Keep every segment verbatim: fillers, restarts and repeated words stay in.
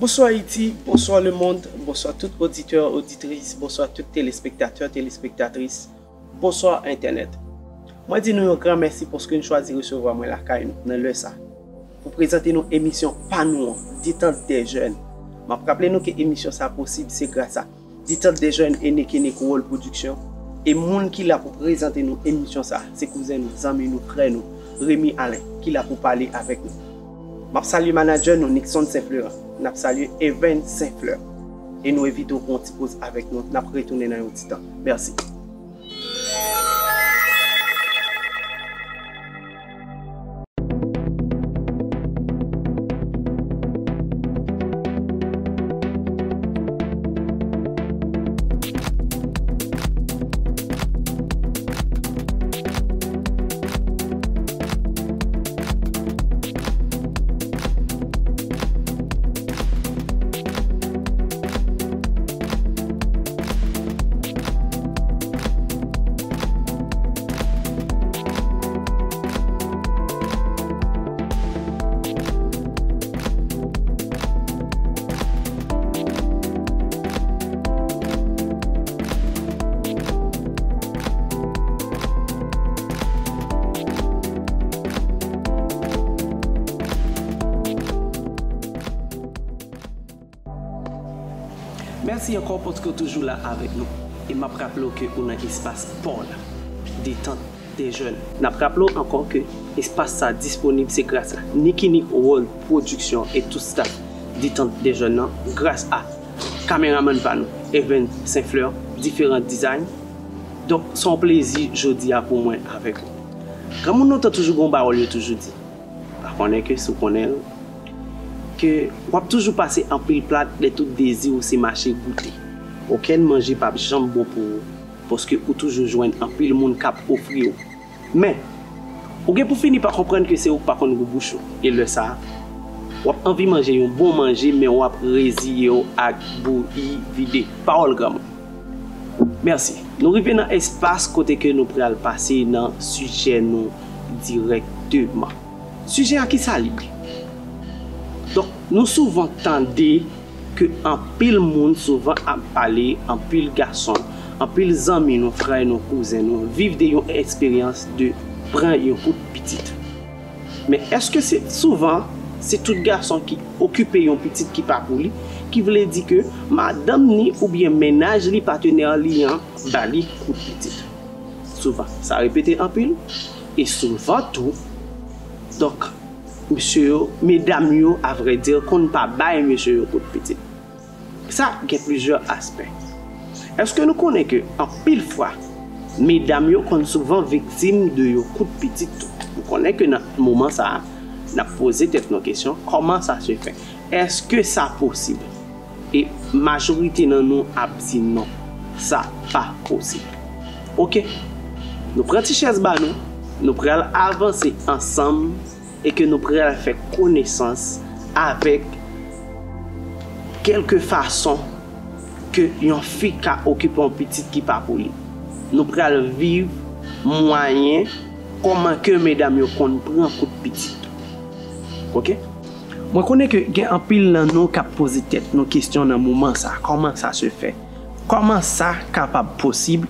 Bonsoir Haïti, bonsoir le monde, bonsoir tout auditeur, auditrice, bonsoir tout téléspectateur, téléspectatrice, bonsoir Internet. Mwen di nou yon gran mèsi paske nou chwazi resevwa mwen lakay nou nan lè sa pou prezante nou emisyon pa nou an, Détente des Jeunes. M ap raple nou ke emisyon sa posib se gras a Détente des Jeunes e Nicky Nick World Production. E moun ki la pou prezante nou emisyon sa, se kouzen nou, zanmi nou, frè nou, Remy Alain, ki la pou pale avèk nou. M ap salye manadjè nou, Nixon Saint Florent. N ap salye Evans Saint Fleur. E nou envite w pou yon ti poz avèk nou. N ap retounen nan yon ti tan. Mèsi. Mèsi ankò paske w toujou la avèk nou. E m ap raple w ke ou nan espas pa w la. Détente des Jeunes. N ap raple w ankò ke espas sa disponib se gras a Nicky Nick World Production e tout staff Détente des Jeunes nan, gras a kameramann pa nou, Evans Saint Fleur, Diferan Design. Donk, se yon plezi jodi a pou mwen avèk ou. Granmoun nou te toujou gen yon pawòl yo toujou di. Pa konnen ke si w konnen l, ke w ap toujou pase anpil plat lè tout dezi w se mache goute. Okenn manje p ap janm bon pou ou, paske ou toujou jwenn anpil moun k ap ofri w. Men, ou gen pou fini pa konprann ke se ou k pa konn gou bouch ou. E lè sa a, w ap anvi manje yon bon manje, men w ap reziye w ak bouyi vide. Pawòl granmoun. Mèsi. Nou rive nan espas kote ke nou pral pase nan sijè nou dirèkteman. Sijè a, kisa li ye? Donk, nou souvan tande ke anpil moun souvan ap pale, anpil gason, anpil zanmi nou, frè nou, kouzen nou, viv de yon eksperyans de pran yon kout pitit. Men èske se souvan se tout gason ki okipe yon pitit ki pa pou li, ki vle di ke madanm ni oubyen mennaj li, patenè li an, ba li kout pitit? Souvan, sa repete anpil, e souvan tou, donk, mesye yo, medam yo, a vrè di, konn pa bay mesye yo kout pitit. Sa gen plizyè aspè. Èske nou konnen ke anpil fwa, medam yo konn souvan viktim de yon kout pitit tou? Nou konnen ke nan moman sa a, n ap poze tèt nou kesyon, kòman sa se fè? Èske sa posib? E majorite nan nou ap di non, sa pa posib. Oke, nou pran ti chèz ba nou, nou pral avanse ansanm e ke nou pral fè konesans avèk kèlke fason ke yon fi ka okipe yon pitit ki pa pou li. Nou pral viv mwayen kòman ke medam yo konn pran kout pitit. Oke? Mwen konnen ke gen anpil nan nou k ap poze tèt nou kesyon nan moman sa, kòman sa se fè? Kòman sa kapab posib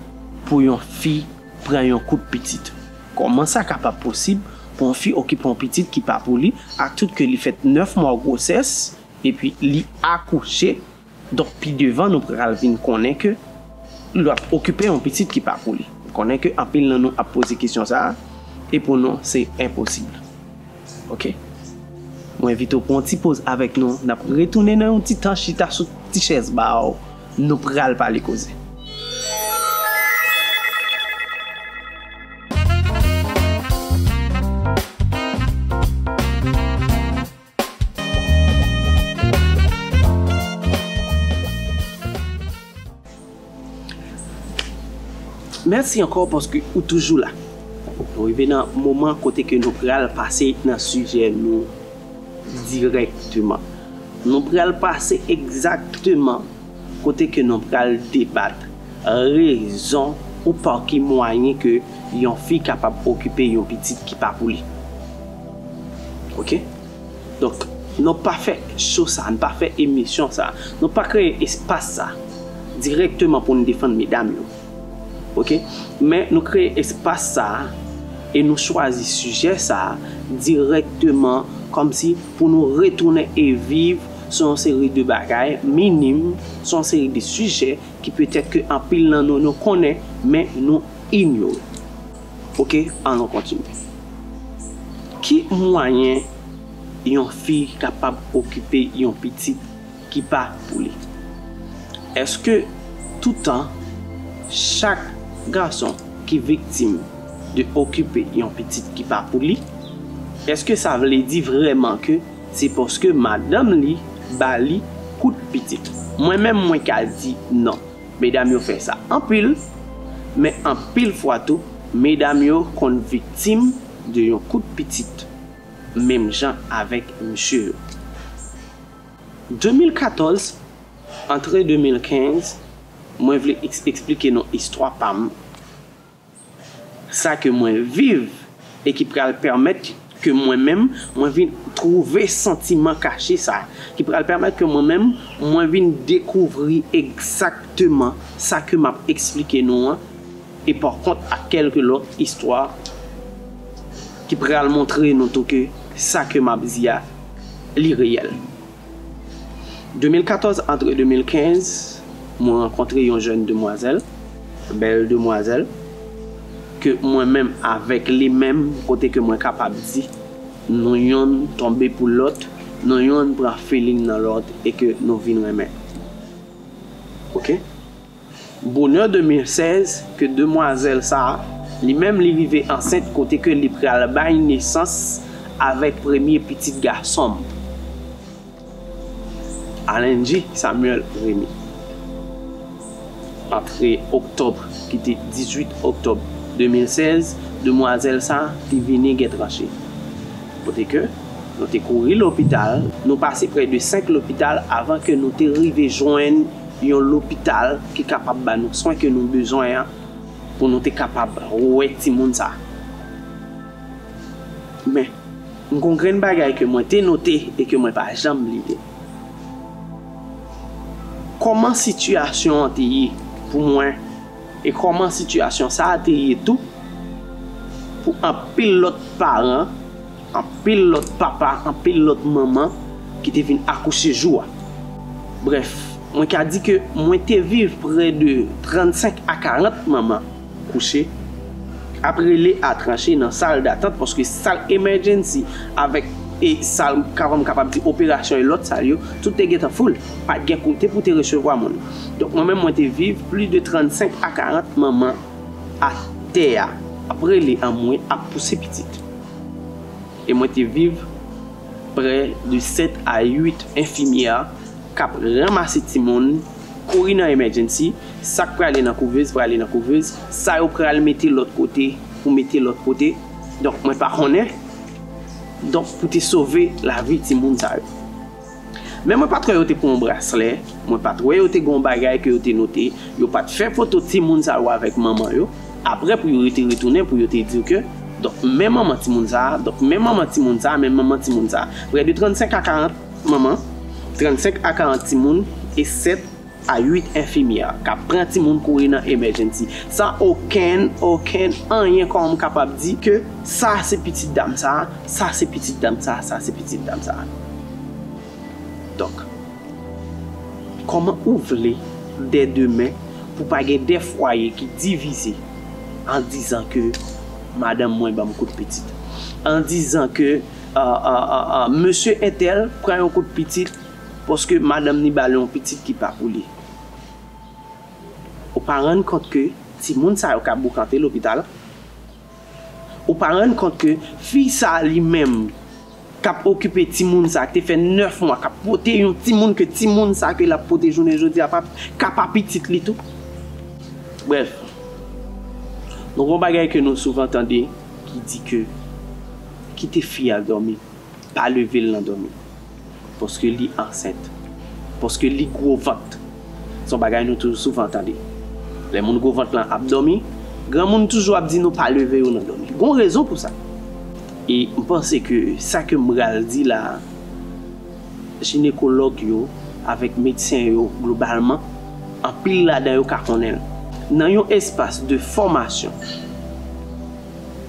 pou yon fi pran yon kout pitit? Kòman sa kapab posib pou yon fi okipe yon pitit ki pa pou li, ak tout ke li fèt nèf mwa gwosès, epi li akouche? Donk, pi devan, nou pral vin konnen ke l ap okipe yon pitit ki pa pou li. M konnen ke anpil nan nou ap poze kesyon sa a, e pou nou, se enposib. Oke? Mwen envite w pran yon ti poz avèk nou. N ap retounen nan yon ti tan chita sou ti chèz ba w. Nou pral pale koze. Mèsi ankò paske ou toujou la. Nou rive nan moman kote ke nou pral pase nan sijè nou dirèkteman. Nou pral pase egzakteman kote ke nou pral debat rezon ou pa ki mwayen ke yon fi kapab okipe yon pitit ki pa pou li. Oke? Donk, Nou pa fè show sa, nou pa fè emisyon sa, nou pa kreye espas sa dirèkteman pou nou defann medam yo. Oke? Men nou kreye espas sa e nou chwazi sijè sa dirèkteman, kòmsi pou nou retounen e viv sou yon seri de bagay minim, sou yon seri de sijè ki petèt ke anpil nan nou, nou konnen, men nou inyore. Oke, ann nou kontinye. Ki mwayen yon fi kapab okipe yon pitit ki pa pou li? Èske toutan chak gason ki viktim de okipe yon pitit ki pa pou li, èske sa vle di vrèman ke se paske madanm li ba li kout pitit? Mwen menm, mwen ka di non. Medam yo fè sa anpil, men anpil fwa tou, medam yo konn viktim de yon kout pitit, menm jan avèk mesye yo. De mil katòz, antre de mil kenz, mwen vle eks-, eksplike nou istwa pa m, sa ke mwen viv e ki pral pèmèt ke mwen menm, mwen vin twouve santiman kache sa, ki pral pèmèt ke mwen menm, mwen vin dekouvri egzakteman sa ke m ap eksplike nou an, e pa kont ak kèlke lòt istwa ki pral montre nou tou ke sa ke m ap di a, li reyèl. De mil katòz antre de mil kenz, mwen rankontre yon jèn demwazèl, bèl demwazèl, ke mwen menm avèk li menm, kote ke mwen kapab di, nou yonn tonbe pou lòt, nou yonn pran feeling nan lòt e ke nou vin renmen. Oke? Bonè de mil sèz ke demwazèl sa a, li menm li rive ansent kote ke li pral bay nesans avèk premye pitit gason m, Alenji Samuel Remy. Antre oktòb, ki te dizuit oktòb de mil sèz, demwazèl sa a te vini gen tranche. Kote ke nou te kouri lopital, nou pase prè de senk lopital avan ke nou te rive jwenn yon lopital ki kapab ba nou swen ke nou bezwen an pou nou te kapab wè timoun sa. Men, m gon grenn bagay ke mwen te note e ke mwen pa janm bliye. Kòman sitiyasyon an te ye pou mwen e kòman sitiyasyon sa a te ye tou pou anpil lòt paran, anpil lòt papa, anpil lòt manman ki te vin akouche jou a. Brèf, mwen ka di ke mwen te viv prè de trannsenk a karant manman kouche, ap rele a tranche nan sal datant, paske sal emergency avèk e sal, ka, m kapab di, operasyon e lòt sal yo, tout te gentan full. Pa t gen kote pou te resevwa moun. Donk, mwen menm, mwen te viv plis de trannsenk a karant manman atè a, ap rele anmwe, ap pouse pitit. E mwen te viv prè de sèt a uit enfimyè k ap ranmase timoun, kouri nan emergency, sa k prale nan kouvez, prale nan kouvez, sa yo pral mete lòt kote, pou mete lòt kote. Donk, mwen pa konnen. Donk, pou te sove lavi timoun sa yo. Men mwen pa t wè yo te pran yon braslè, mwen pa t wè yo te gen yon bagay ke yo te note, yo pa t fè foto timoun sa yo avèk manman yo. Apre, pou yo te retounen, pou yo te di ke, donk, men manman timoun sa a, donk, men manman timoun sa a, men manman timoun sa a. Prè de trannsenk a karant manman, trannsenk a karant timoun, e sèt a uit enfimyè k ap pran timoun kouri nan emergency, san okenn, okenn anyen kòman m kapab di ke sa se pitit dam sa, sa se pitit dam sa, sa se pitit dam sa. Donk, kòman ou vle dè demen pou pa gen de fwaye ki divize an dizan ke madanm mwen ban m kout pitit, an dizan ke, a, a, a, a, mesye entèl pran yon kout pitit paske madanm ni ba li yon pitit ki pa pou li? Ou pa rann kont ke timoun sa yo k ap boukante lopital? Ou pa rann kont ke fi sa li menm k ap okipe timoun sa, ki te fè nèf mwa, k ap pote yon timoun, ke timoun sa ke l ap pote jounen jodi a pa, ka pa pitit li tou? Brèf, nou gon bagay ke nou souvan tande ki di ke kite fi a dòmi, pa leve l nan dòmi. Paske li ansent. Paske li gwo vant. Se yon bagay nou toujou souvan tande. Lè moun gwo vant lan ap dòmi, granmoun toujou ap di nou pa leve yo nan dòmi. Gon rezon pou sa. E m panse ke sa ke m pral di la a, jinekològ yo, avèk medsen yo globalman, anpil ladan yo ka konnen l. Nan yon espas de fòmasyon,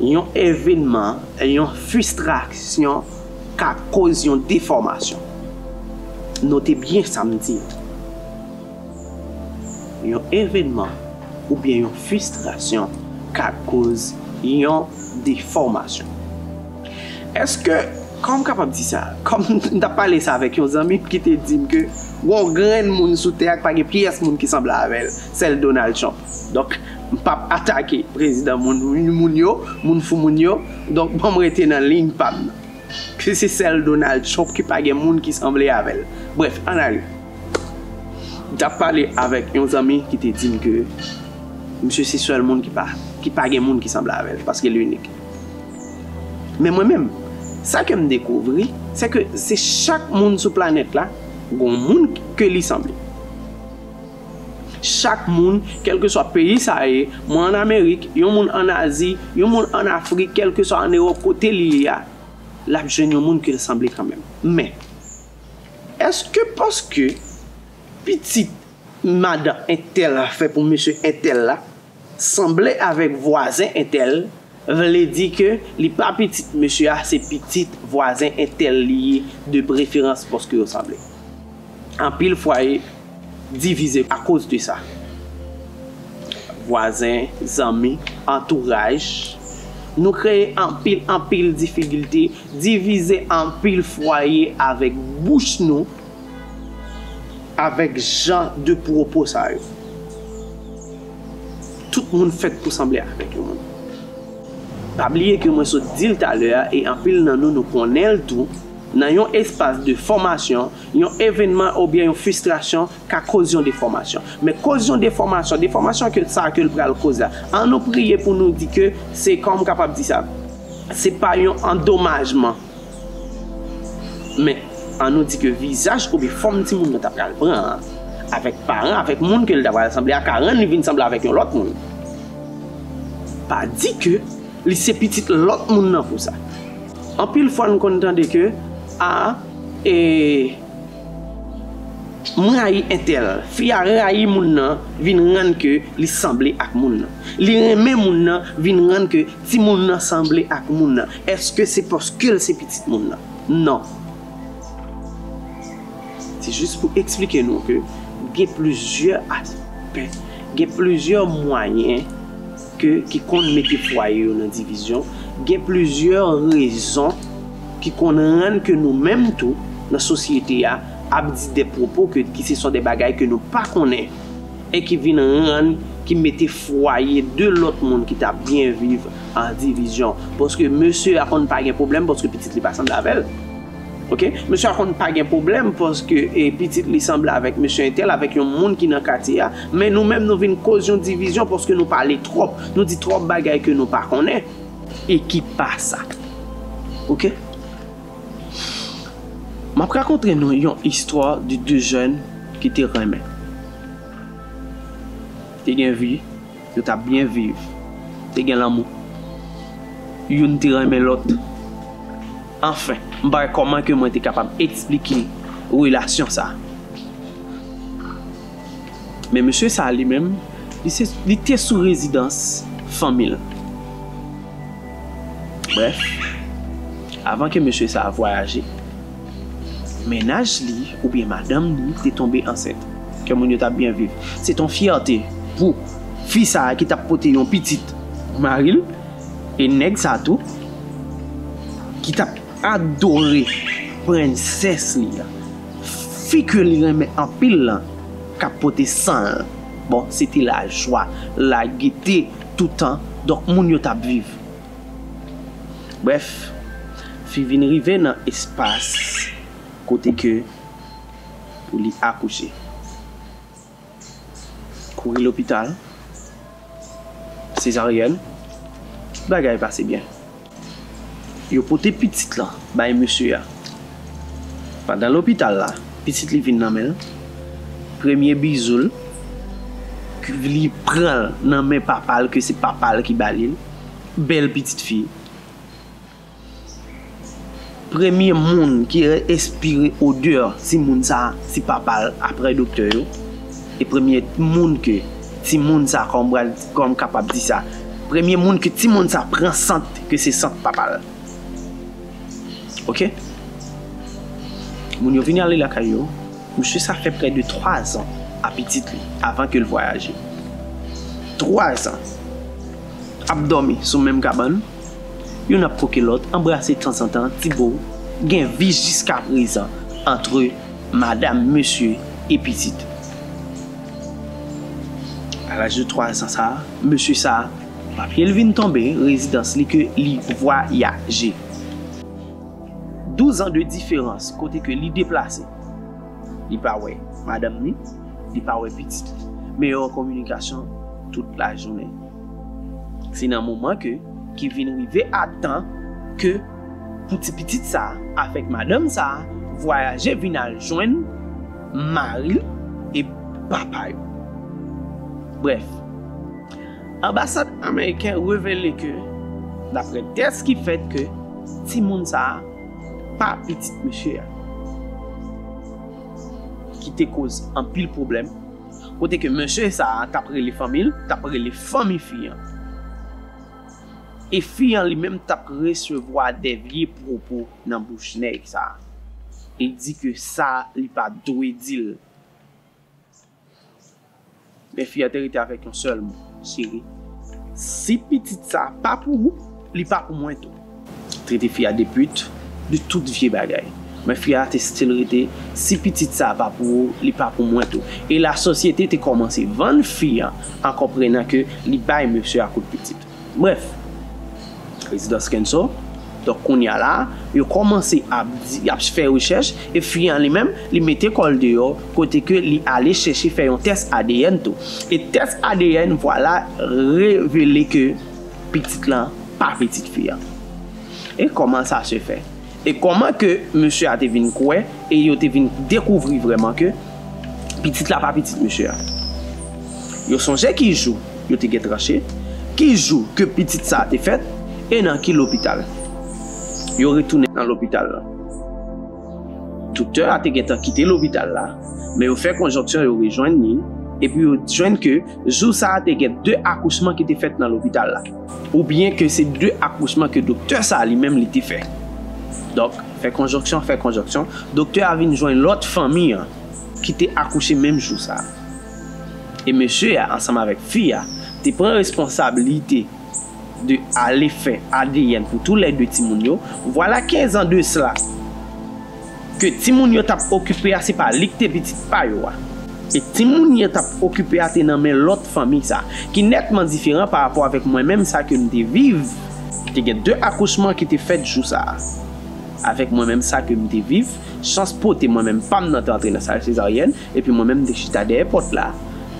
yon evènman, yon fristrasyon ka koz yon defòmasyon. Note byen sa m di. Yon evènman oubyen yon fristrasyon ka koz yon defòmasyon. Èske, kòman m kapab di sa? Kòm m t ap pale sa avèk yon zanmi m ki te di m ke gon grenn moun sou tè a ki pa gen pyès moun ki sanble avè l, sèl Donald Trump. Donk, m p ap atake prezidan moun, moun yo, moun fou moun yo. Donk, ban m rete nan liy pa m nan. Ke se sèl Donald Trump ki pa gen moun ki sanble avè l. Brèf, ann ale. M t ap pale avèk yon zanmi ki te di m ke misye se sèl moun ki pa, ki pa gen moun ki sanble avè l, paske l inik. Men mwen menm, sa ke m dekouvri, se ke se chak moun sou planèt la, gon moun ke li sanble. Chak moun, kèlkeswa peyi sa ye, mwen ann Amerik, yon moun ann Azi, yon moun ann Afrik, kèlkeswa ann Ewòp, kote li ye a, l ap jwenn yon moun ke l sanble kanmenm. Men, èske paske pitit madan entèl fè pou mesye entèl la sanble avèk vwazen entèl, vle di ke li pa pitit mesye a, se pitit vwazen entèl li ye de preferans paske yo sanble. Anpil fwaye divize akoz de sa. Vwazen, zanmi, antouraj, nou kreye anpil, anpil difikilte, divize anpil fwaye avèk bouch nou, avèk jan de pwopo sa yo. Tout moun fèt pou sanble avèk yon moun. Pa bliye ke mwen sot di l talè a, e anpil nan nou, nou konnen l tou, nan yon espas de fòmasyon, yon evènman oubyen yon fristrasyon ka koz yon defòmasyon. Men koz yon defòmasyon, defòmasyon ke sa ke l pral koz la, an nou priye pou nou di ke se, kòman m kapab di sa, se pa yon andomajman. Men, an nou di ke vizaj oubyen fòm timoun nan ta pral pran an, avèk paran, avèk moun ke l ta pral sanble a, ka rann li vin sanble avèk yon lòt moun. Pa di ke li se pitit lòt moun nan pou sa. Anpil fwa, n konn tande ke, a, e, m rayi entèl. Fi a rayi moun nan, vin rann ke li sanble ak moun nan. Li renmen moun nan, vin rann ke timoun nan sanble ak moun nan. Èske se paske l se pitit moun nan? Non. Se jis pou eksplike nou ke gen plizyè aspè, gen plizyè mwayen ke, ki konn mete fwaye yo nan divizyon, gen plizyè rezon ki konn rann ke nou menm tou, nan sosyete a, ap di de pwopo ke, ki se son de bagay ke nou pa konnen e ki vin rann, ki mete fwaye de lòt moun ki t ap byen viv an divizyon. Paske mesye a konn pa gen pwoblèm paske pitit li pa sanble avè l. Oke? Mesye a konn pa gen pwoblèm paske, e, pitit li sanble avèk mesye entèl, avèk yon moun ki nan katye a. Men nou menm, nou vin koz yon divizyon paske nou pale twòp. Nou di twòp bagay ke nou pa konnen e ki pa sa. Oke? M ap rakonte nou yon istwa de de jèn ki te renmen. Te gen vi, yo t ap byen viv. Te gen lanmou. Youn te renmen lòt. Anfen, m pa wè kòman ke mwen te kapab eksplike relasyon sa. Men mesye sa a li menm, li se, li te sou rezidans fanmi l. Brèf, avan ke mesye sa a vwayaje, mennaj li oubyen madanm li te tonbe ansent. Ke moun yo t ap byen viv. Se t on fyète pou fi sa a ki t ap pote yon pitit pou mari l, e nèg sa tou, ki t ap adore prensès li an, fi ke li renmen anpil lan, k ap pote san l. Bon, se te lajwa, lagete toutan, donk moun yo t ap viv. Brèf, fi vin rive nan espas kote ke pou li akouche. Kouri lopital, sezaryèn, tout bagay pase byen. Yo pote pitit lan bay mesye a. Pandan lopital la, pitit li vin nan men l. Premye bizou l, li pran l nan men papa l, ke se papa l ki ba li l. Bèl pitit fi. Premye moun ki respire odè timoun sa, se papa l, apre doktè yo. E premye moun ke timoun sa, kòm pral, kòm kapab di sa, premye moun ke timoun sa pran sant, ke se sant papa l. Oke? Moun yo vini ale lakay yo. Mesye sa fè prè de twa zan a pitit li avan ke l vwayaje. Twa zan. Ap dòmi sou menm kabann. Youn ap koke lòt, anbrase tanzantan, ti bo. Gen vi jiska prezan antre madanm, mesye e pitit. A laj de twa zan sa, mesye sa, papye l vin tonbe, rezidans li ke li vwayaje. Douz an de diferans kote ke li deplase. Li pa wè madanm li, li pa wè pitit li. Meyè kominikasyon tout lajounen. Se nan moman ke, ki vin rive a tan ke pou ti pitit sa avèk madanm sa vwayaje vin al jwenn mari l e papa yo. Brèf, anbasad ameriken revele ke, daprè tès ki fèt, ke timoun sa a pa pitit mesye a, ki te koz anpil pwoblèm, kote ke mesye sa a t ap rele fanmi l, t ap rele fanmi fi an. E fi an li menm t ap resevwa de vye pwopo nan bouch nèg sa a. E di ke sa li pa dwe di l. Men fi a te rete avèk yon sèl mo, cheri. Si pitit sa pa pou ou, li pa pou mwen tou. Trete fi a de pit, de tout vye bagay. Men fi a te still rete, si pitit sa pa pou ou, li pa pou mwen tou. E lasosyete te kòmanse vann fi a, an konprenan ke li bay mesye a kout pitit. Brèf, rezidans Kenso. Donk, kounye a la, yo kòmanse ap di, ap fè rechèch, e fi an li menm, li mete kò l deyò, kote ke li ale chèche fè yon tès A D N tou. E tès A D N, vwala, revele ke pitit lan pa pitit fi an. E kòman sa se fè? E kòman ke mesye a te vin kwè, e yo te vin dekouvri vrèman ke pitit la pa pitit mesye a? Yo sonje ki jou yo te gen tranche, ki jou ke pitit sa a te fèt, e nan ki lopital. Yo retounen nan lopital la. Doktè a te gentan kite lopital la, men yo fè konjonksyon, yo rejwenn li, epi yo jwenn ke jou sa a te gen de akouchman ki te fèt nan lopital la. Oubyen ke se de akouchman ke doktè sa a li menm li te fè. Donk, fè konjonksyon, fè konjonksyon, doktè a vin jwenn lòt fanmi an ki te akouche menm jou sa a. E mesye a, ansanm avèk fi a, te pran responsablite de ale fè A D N pou toulède timoun yo. Vwala kenz an de sila, ke timoun yo t ap okipe a, se pa li ki te pitit pa yo a. E timoun yo t ap okipe a te nan men lòt fanmi sa, ki nètman diferan pa rapò avèk mwen menm sa ke m te viv. Te gen de akouchman ki te fèt jou sa a. Avèk mwen menm sa ke m te viv, chans pote mwen menm pa m nan te antre nan sal sezaryèn, epi mwen menm m te chita dèyè pòt la.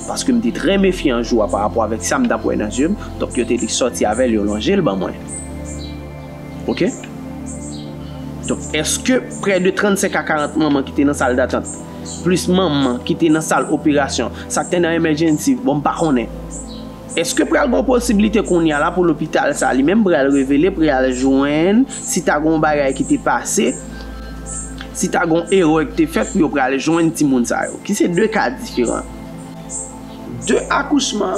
Paske m te trè mefyan jou a pa rapò avèk sa m t ap wè nan zye m, donk yo te sòti avè l, yo lonje l ban mwen. Oke? Donk, èske prè de trannsenk a karant manman ki te nan sal datant, plis manman ki te nan sal operasyon, sa k te nan emergency, bon, m pa konnen. Èske pral gen yon posiblite kounye a la pou lopital sa li menm pral revele, pral jwenn, si ta gen yon bagay ki te pase, si ta gen yon erè ki te fèt, pou yo pral jwenn timoun sa yo, ki se de ka diferan. De akouchman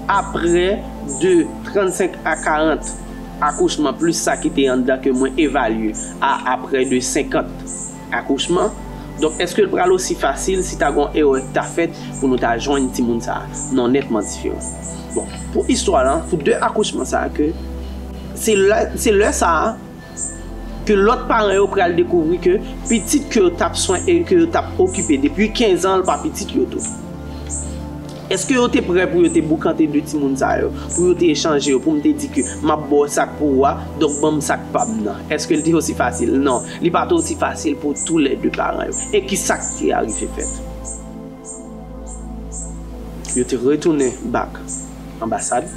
apre de trannsenk a karant akouchman, plis sa ki te anndan ke mwen evalye a, a prè de senkant akouchman. Donk, èske l pral osi fasil si ta gen yon erè ki ta fèt pou nou ta jwenn timoun sa a? Non, nètman diferan. Bon, pou istwa lan, pou de akouchman sa a, ke se lè, se lè sa a ke lòt paran yo pral dekouvri ke pitit ke yo t ap swen e ke yo t ap okipe depi kenz an, l pa pitit yo tou. Èske yo te prè pou yo te boukante de timoun sa yo, pou yo te echanje yo, pou m te di ke m ap ba w sa k pou ou a, donk ban m sa k pa m nan? Èske l te osi fasil? Non, li pa t osi fasil pou toulède paran yo. E ki sa k te arive fèt? Yo te retounen bak anbasad.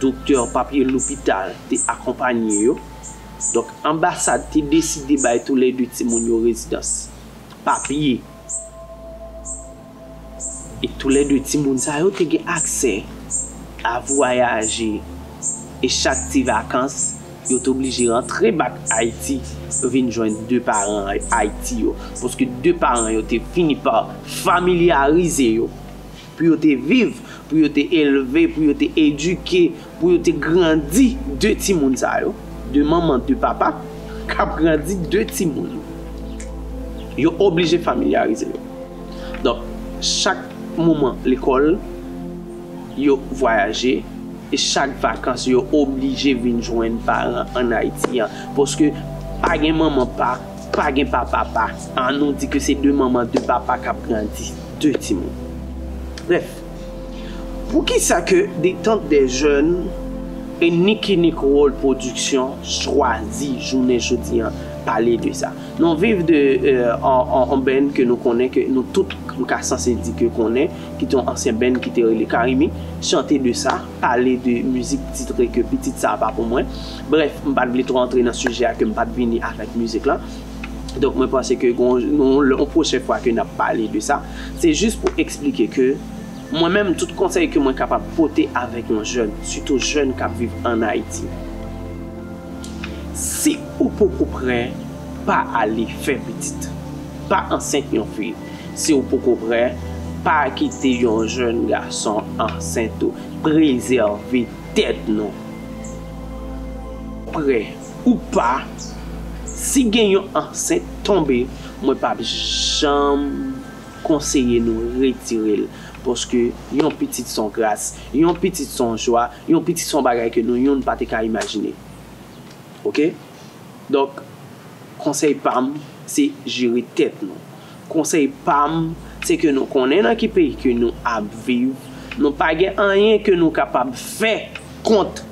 Doktè, papye lopital te akonpanye yo. Donk, anbasad te deside bay toulède timoun yo rezidans. Papye. E toulède timoun sa yo te gen aksè a vwayaje. E chak ti vakans, Yo te oblije rantre bak Ayiti, vin jwenn de paran Ayiti yo. Paske de paran yo te fini pa familyarize yo pou yo te viv, pou yo te elve, pou yo te edike, pou yo te grandi de timoun sa yo, de manman, de papa, k ap grandi de timoun. Yo oblije familyarize yo. Donk, chak moman lekòl, yo vwayaje, e chak vakans, yo oblije vin jwenn paran ann Ayiti an. Paske pa gen manman pa, pa gen papa pa. An nou di ke se de manman, de papa k ap grandi de timoun. Brèf, poukisa ke Détente des Jeunes e Nicky Nick World Production chwazi jounen jodi an pale de sa? Nou viv de yon band ke nou konnen, ke nou tout nou ka sanse di ke konnen, ki te yon ansyen band ki te rele Karimi, chante de sa, pale de mizik titre ke Pitit sa pa pou mwen. Brèf, m pa t vle twò antre nan sijè a ke m pa t vini avèk mizik lan. Donk mwen panse ke yon pwochen fwa ke n ap pale de sa, se jis pou eksplike ke mwen menm, tout konsèy ke mwen kapab pote avèk yon jèn, sitou jèn k ap viv ann Ayiti, si ou poko prè, pa ale fè pitit. Pa ansent yon fi. Si ou poko prè, pa kite yon jèn gason ansent ou. Prezève tèt nou. Prè ou pa, si gen yon ansent tonbe, mwen p ap janm konseye nou retire l. Paske yon pitit se yon gras, yon pitit se yon jwa, yon pitit se yon bagay ke nou youn pa te ka imajine. Oke? Donk, konsèy pa m, se jere tèt nou. Konsèy pa m, se ke nou konnen nan ki peyi ke nou ap viv, nou pa gen anyen ke nou kapab fè kont.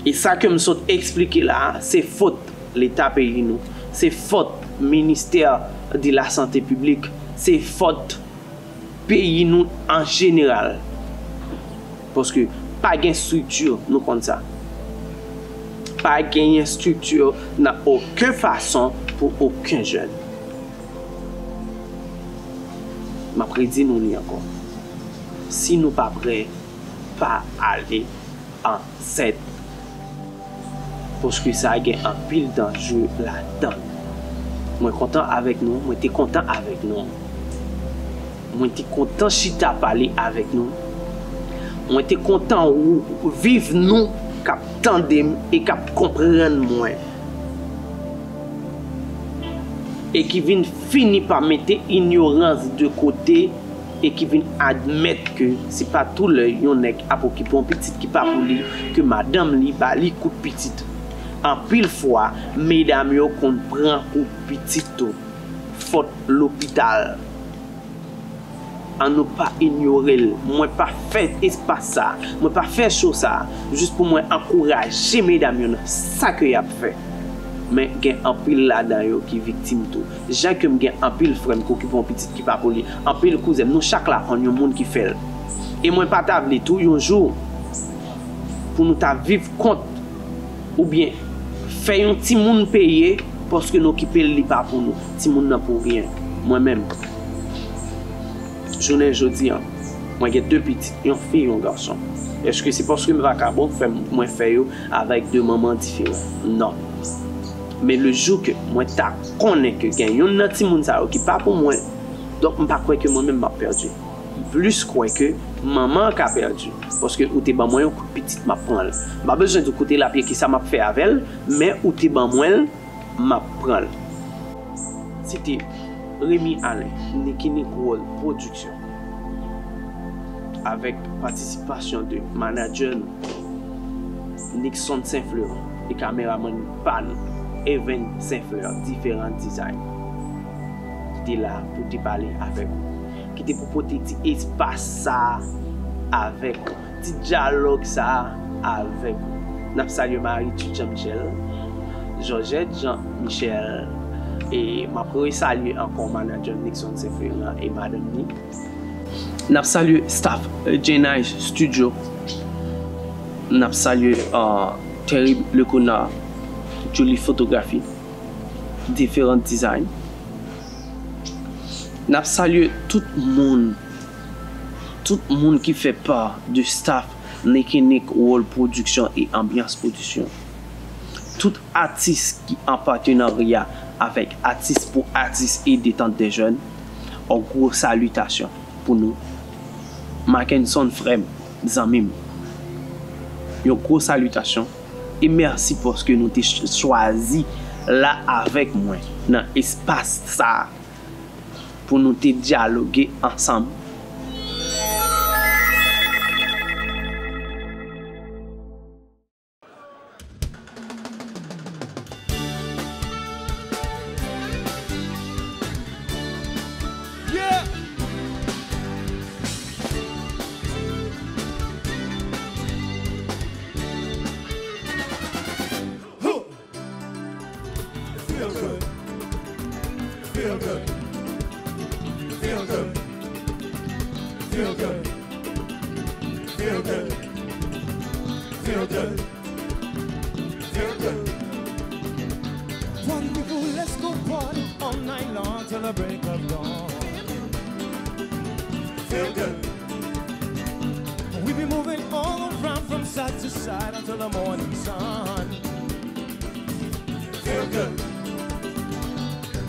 E sa ke m sot eksplike la a, se fòt Leta peyi nou, se fòt Ministè de la Sante Piblik, se fòt peyi nou an jeneral. Paske pa gen estrikti, nou konn sa. Pa genyen estrikti nan okenn fason pou okenn jèn. M ap redi nou li ankò. Si nou pa prè, pa ale ansent. Paske sa gen anpil danje ladan l. Mwen kontan avèk nou, mwen te kontan avèk nou. Mwen te kontan chita pale avèk nou. Mwen te kontan w-, viv nou k ap tande m e k ap konprann mwen. E ki vin fini pa mete inyorans de kote e ki vin admèt ke se pa tou lè yon nèg ap okipe yon pitit ki pa pou li, ke madanm li ba li kout pitit. Anpil fwa, medam yo konn pran kout pitit tou. Fòt lopital. An nou pa inyore l. Mwen pa fè espas sa, mwen pa fè cho sa, jis pou mwen ankouraje medam yo nan sa ke y ap fè. Men gen anpil ladan yo ki viktim tou. Jan ke m gen anpil frè m ki okipe yon pitit ki pa pou li, anpil kouzen m, nou chak la konn yon moun ki fè l. E mwen pa ta vle tou yon jou pou nou ta viv kont oubyen fè yon timoun peye paske n okipe l, li pa pou nou. Timoun nan pou ryen. Mwen menm, jounen jodi an, mwen gen de pitit, yon fi, yon gason. Èske se paske m vakabon k fè mwen fè yo avèk de manman diferan? Non. Men le jou ke mwen ta konnen ke gen youn nan timoun sa yo ki pa pou mwen, donk m pa kwè ke mwen menm m ap pèdi. M plis kwè ke manman an ka pèdi. Paske ou te ban mwen yon kout pitit, m ap pran l. M pa bezwen di w kote l ap ye, kisa m ap fè avè l, men ou te ban mwen l, m ap pran l. Se te Remy Alain, Nicky Nick World Production, avèk patisipasyon de manadjè nou, Nixon Saint Fleur, e kameramann pa nou, Even Saint Fleur, Diferan Design, ki te la pou te pale avèk ou, ki te pou pote ti espas sa a avèk ou, ti dyalòg sa a avèk ou. N ap salye Marie Tchutchan Michel, Georgette Jean Michel, e m ap resalye ankò manadjè Nixon Saint Fleur e madanm ni. N ap salye staff, euh, J Nice Studio. N ap salye, euh, Terrible Leconard, Julie Photographie, Diferan Design. N ap salye tout moun, tout moun ki fè pa de staff Nicky Nick, wòl pwodiksyon e anbyans pwodiksyon. Tout atis ki an patenarya avèk Atis pou Atis e Détente des Jeunes, yon gwo salitasyon pou nou. Mackenson, frè m, zanmi m, yon gwo salitasyon e mèsi paske nou te ch-, chwazi la avèk mwen nan espas sa a pou nou te dyaloge ansanm. Yeah! Huh! Feel good. Feel good. Feel good. Feel good. Feel good. Feel good. Feel good. Party people, let's go party all night long till the break of dawn. Feel good. We be moving all around from side to side until the morning sun. Feel good.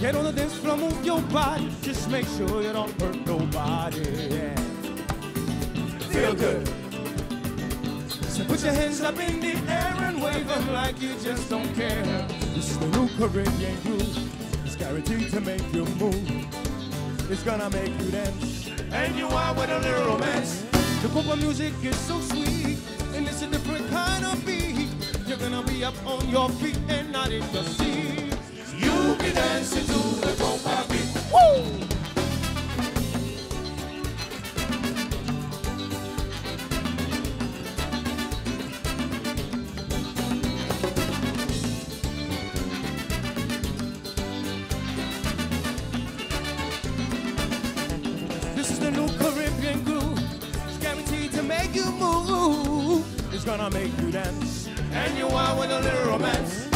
Get on the dance floor, move your body. Just make sure you don't hurt nobody. Yeah. Feel good. So put your hands up in the air and wave 'em like you just don't care. This is the new Caribbean groove. It's guaranteed to make you move. It's gonna make you dance. And you are with a little romance. The compa music is so sweet. And it's a different kind of beat. You're gonna be up on your feet and not in your seat. You'll be dancing to the compa beat. Woo! This is the new Caribbean groove. It's guaranteed to make you move. It's gonna make you dance. And you are with a little romance.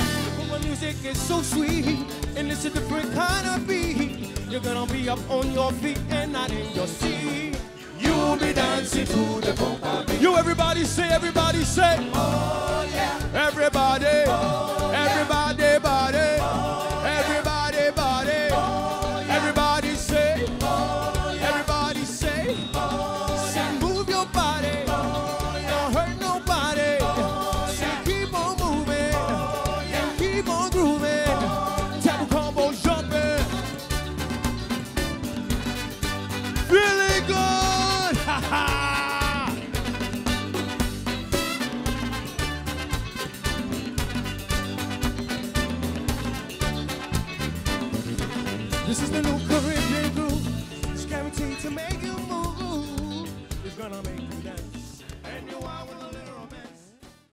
The music is so sweet. And it's a different kind of beat. You're gonna be up on your feet and not in your seat. You'll be dancing to the compa beat. You everybody say, everybody say. Oh yeah. Everybody. Oh yeah. Everybody body. Oh yeah. Everybody body. Oh yeah. Everybody say. Oh yeah. Everybody say. Oh yeah. Say move your body. Oh yeah. Don't hurt nobody. Oh yeah. Say keep on moving. Oh yeah. And keep on grooving. Oh yeah. Tap combo jumping. Feeling good! This is the new Caribbean groove. It's guaranteed to make you move. It's gonna make